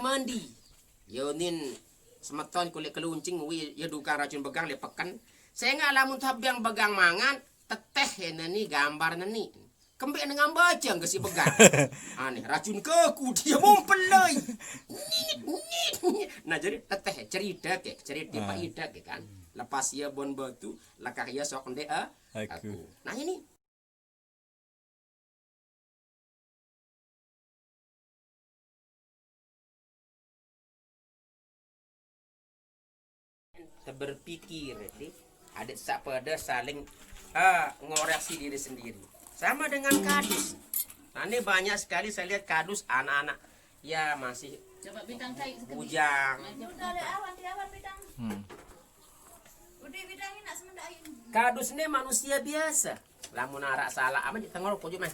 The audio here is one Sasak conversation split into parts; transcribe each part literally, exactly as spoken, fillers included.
Mandi. Ya unin semeton kulit keluncing wi ya dukang racun begang le peken. Sengaq lamun tabeng begang mangan, teteh ya neni gambar neni. Kembeq nengah baca nggak si begang. Aneh, racun keku dia mumpelai. Nyit, nyit, nyit. Nah, jadi teteh cerita ke, cerita Pak Ida ke kan. Lepas ya bon batu, lekah ya sok ndek eh, Aku. Aku. Nah, ini berpikir, ya, ada sak pada saling ah, ngoreksi diri sendiri. Sama dengan kadus. Nah, ini banyak sekali saya lihat kadus anak-anak ya masih Coba bintang kai sekejap. Bujang. Udah le awan, di awan bintang. Hmm. Udah bintang ini nak semendak air. Kadus ini manusia biasa. Lamun araq salaq amat, tengok kojuk meh.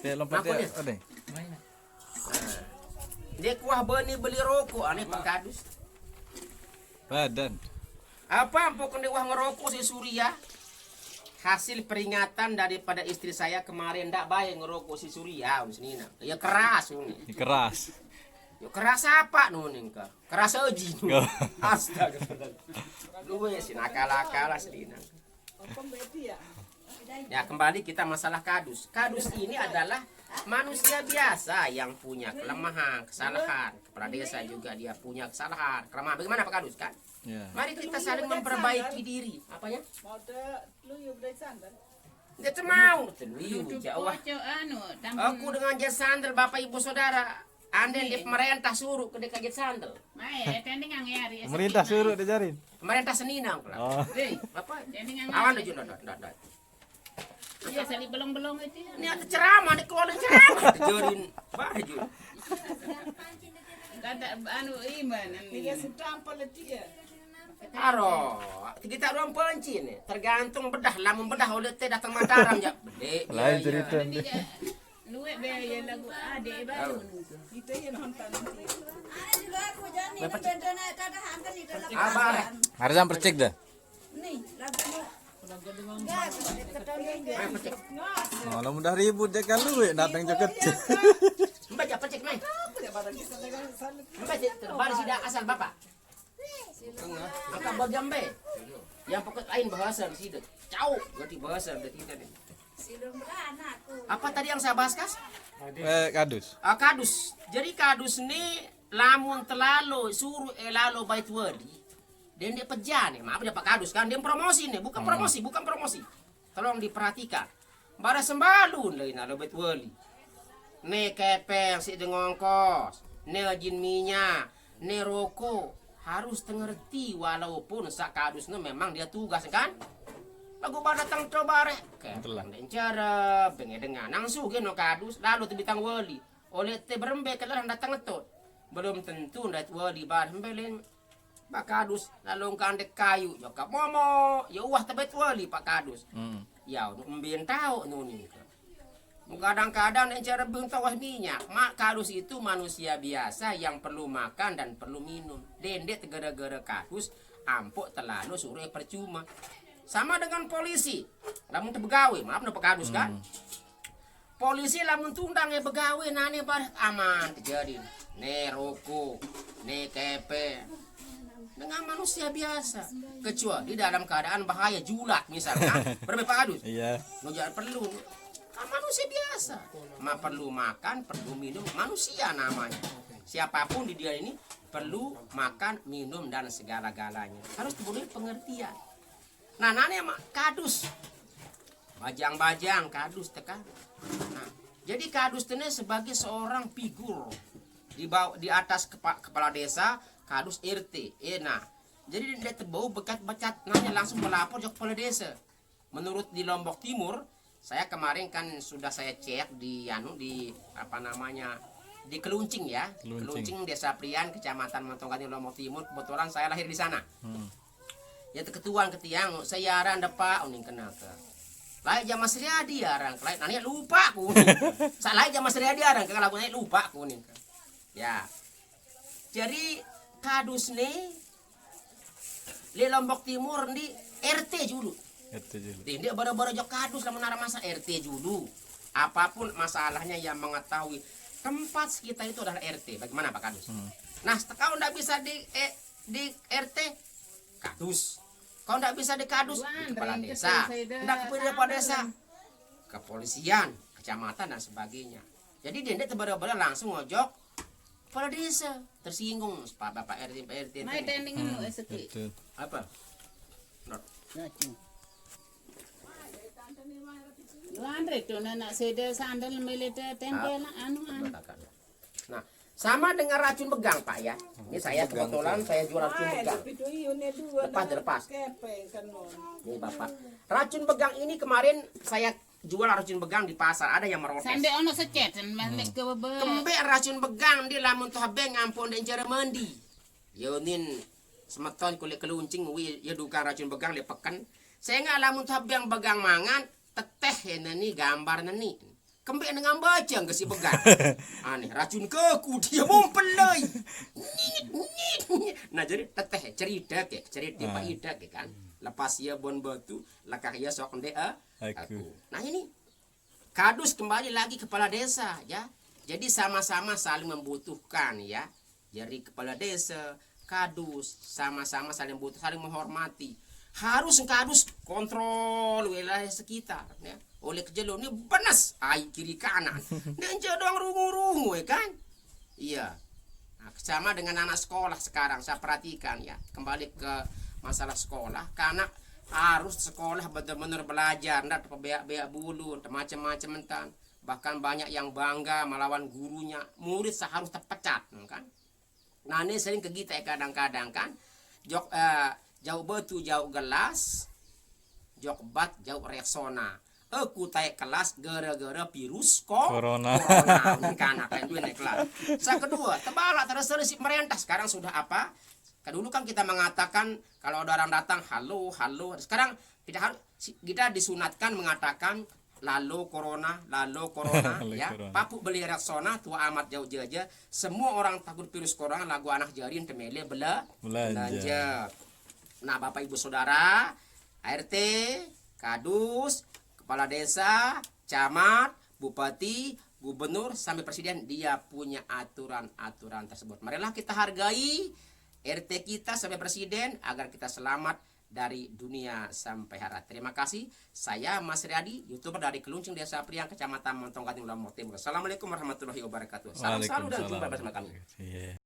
Dia lompat. Makanya dia, ada. Nah. Dia kuah beni beli rokok, aneh Pak Kadus. Badan. Apa ampun dia wah ngerokok si Surya? Hasil peringatan daripada istri saya kemarin ndak baik ngerokok si Surya, Om Senina. Ya keras, Om. Ya keras. Ya keras apa, Nuning, ke? Keras aja. Astaga. Lu weh, si nakal-nakal, Senina. Ya, kembali kita masalah kadus. Kadus ini adalah manusia biasa yang punya kelemahan, kesalahan. Kepala desa juga dia punya kesalahan, kelemahan. Bagaimana Pak Kadus, kan? Ya. Mari kita saling memperbaiki diri. Apanya? Mau te-, lu yuk beli sandal. Dia tuh mau, telu jauh. Aku dengan jas sandal, Bapak Ibu Saudara. Andai di pemerintah suruh ke dia kaget sandal. Pemerintah suruh diajarin. Pemerintah Senina, aku lah. Oh. Hei, apa? Awan dah, Jun, dah, dah, dah. Iya, sali belong-belong itu. Ini ada ceramah, ada keluar ceramah. Diajarin, bah, Jun. Kata anu iman. Iya, setampal dia. Aro, kita ruang penci nih. Tergantung bedah, lamun bedah oleh teh datang Mataram ya. Bedek. Lain cerita. Luwek be ye lagu ade baru. Kita ye nonton. Ada juga aku jadi bentana kada hampir di dalam. Apa? Harus percik dah. Nih, lagu. Nah, lamun dah ribut dia kan luwek datang joget. Mbak, ya, pecik, Mai. Mbak, ya, baru sida asal Bapak. Angkat bagian be. Yang pokok lain bahasa di situ. Cau, berarti bahasa dari kita nih. Apa tadi yang saya bahas, Kas? Eh, kadus. Ah, kadus. Jadi kadus nih lamun telalo suruh eh lalo bait wadi. Dende peja nih, maaf ya Pak Kadus kan, dia promosi nih, bukan promosi, bukan promosi. Tolong diperhatikan. Bara sembalun lagi nalo bait wali. Ne kepeng sik dengongkos, ne ajin minyak, ne rokok, harus tengerti walaupun sak kadusne memang dia tugas kan. Lagu pada teng to bareh, kepeng dek ncerep, benge dengan nang sugih no kadus, lalu te bitang wali. Oleh te berembe kelar datang ngetot. Belum tentu ndat wali bareh mbeleng. Pak Kadus, lalu ngkandek kayu, ya kak momo, ya uwah tebet wali Pak Kadus. Hmm. Ya, unu embin tau nuni. Kadang-kadang yang cara bentang wah minyak. Mak Kadus itu manusia biasa yang perlu makan dan perlu minum. Dendek gara-gara Kadus, ampok telano suruh percuma. Sama dengan polisi. Lamun tebegawe, maaf no Pak Kadus kan. Hmm. Polisi lamun tundang e begawe nane bareh aman terjadi. Ne rokok, ne kepe. Dengan manusia biasa. Kecuali dalam keadaan bahaya, julak misalkan. Berapa Pak Kadus? Iya. No, jangan perlu. Kan manusia biasa. Ma perlu makan, perlu minum, manusia namanya. Siapapun di dia ini perlu makan, minum dan segala-galanya. Harus dipenuhi pengertian. Nah, nane mak kadus. Bajang-bajang kadus tekan. Nah, jadi kadus tene sebagai seorang figur di baw-, di atas kepa-, kepala desa, kadus R T. Eh, nah, jadi dia tebau bekat-becat nanya langsung melapor ke kepala desa. Menurut di Lombok Timur, saya kemarin kan sudah saya cek di anu, di apa namanya, di Keluncing ya. Keluncing. Keluncing, Desa Prian, Kecamatan Montong Gading, Lombok Timur. Kebetulan saya lahir di sana. Hmm. Ya, teketuan ke tiang, saya aran depak uning kenal ke. Laik jama Sri Adi aran ke laik, nanya lupa ku uning. Sa laik jama Sri Adi aran ke lagu naik lupa ku uning ke. Ya. Jadi kadus nih di Lombok Timur di R T julu. R T julu. Di, di bara-bara jok kadus lamun arah masa R T julu. Apapun masalahnya yang mengetahui Tempat kita itu adalah R T. Bagaimana, Pak Kadus? Hmm. Nah, kalau nggak bisa di eh, di R T, Kadus. Kalau nggak bisa di Kadus, di kepala desa. Nggak kepala desa, kepolisian, kecamatan dan sebagainya. Jadi dia tidak tiba-tiba langsung ngojok kepala desa, tersinggung Pak Bapak R T, Pak R T. Mai tending anu, hmm, S T. Betul. Apa? Not. Racun. Lu andre tuh anak seda sandal melete tempel anu anu. Nah, sama dengan racun begang, Pak, ya. Ini saya kebetulan saya jual racun begang. Lepas, dilepas. Ini, Bapak. Racun begang ini kemarin saya jual racun begang di pasar, ada yang merotes. Sande ono secet dan balik ke bebe. Kembe racun begang di lamun tuh beng ampun dan cara mandi. Ya unin semeton kulit keluncing wi ya duka racun begang di peken. Saya nggak lamun tuh beng begang mangan, teteh ya neni gambar neni. Kembe dengan baca nggak si begang. Aneh, racun keku dia mumpelai. Nyit, nyit, nyit. Nah, jadi teteh cerita ke, cerita Pak Ida ke kan. Lepas ya bon batu, lekah ya sok nde eh, aku. Nah, ini Kadus kembali lagi kepala desa, ya. Jadi sama-sama saling membutuhkan, ya. Jadi kepala desa, Kadus sama-sama saling butuh, saling menghormati. Harus Kadus kontrol wilayah sekitar, ya. Oleh kejelo ini benes ai kiri kanan. Nenje doang rungu-rungu, ya kan? Iya. Nah, sama dengan anak sekolah sekarang saya perhatikan, ya. Kembali ke masalah sekolah, karena harus sekolah benar-benar belajar, ndak beak-beak bulu, macam-macam entan. Bahkan banyak yang bangga melawan gurunya, murid seharus terpecat, kan? Nah, ini sering ke kita ya kadang-kadang kan. Jok eh, jauh batu, jauh gelas, jok bat, jauh reksona. Aku taek kelas gara-gara virus ko corona. Corona, kan duit naik kelas. Saya kedua, tebala terus terus si merentah sekarang sudah apa? Kan dulu kan kita mengatakan kalau ada orang datang halo halo. Sekarang tidak harus si- kita disunatkan mengatakan lalo corona, lalo corona. Lalo ya corona. Papu beli reksona tua amat jauh jaja. Semua orang takut virus corona lagu anak jari temele bela Belanja. Belanja. Nah, Bapak Ibu Saudara, A R T, Kadus, kepala desa, camat, bupati, gubernur sampai presiden dia punya aturan-aturan tersebut. Marilah kita hargai R T kita sampai presiden agar kita selamat dari dunia sampai akhirat. Terima kasih. Saya Mas Riyadi, YouTuber dari Keluncing Desa Priang, Kecamatan Montong Gading, Lombok Timur. Assalamualaikum warahmatullahi wabarakatuh. Salam selalu dan jumpa bersama kami. Iya.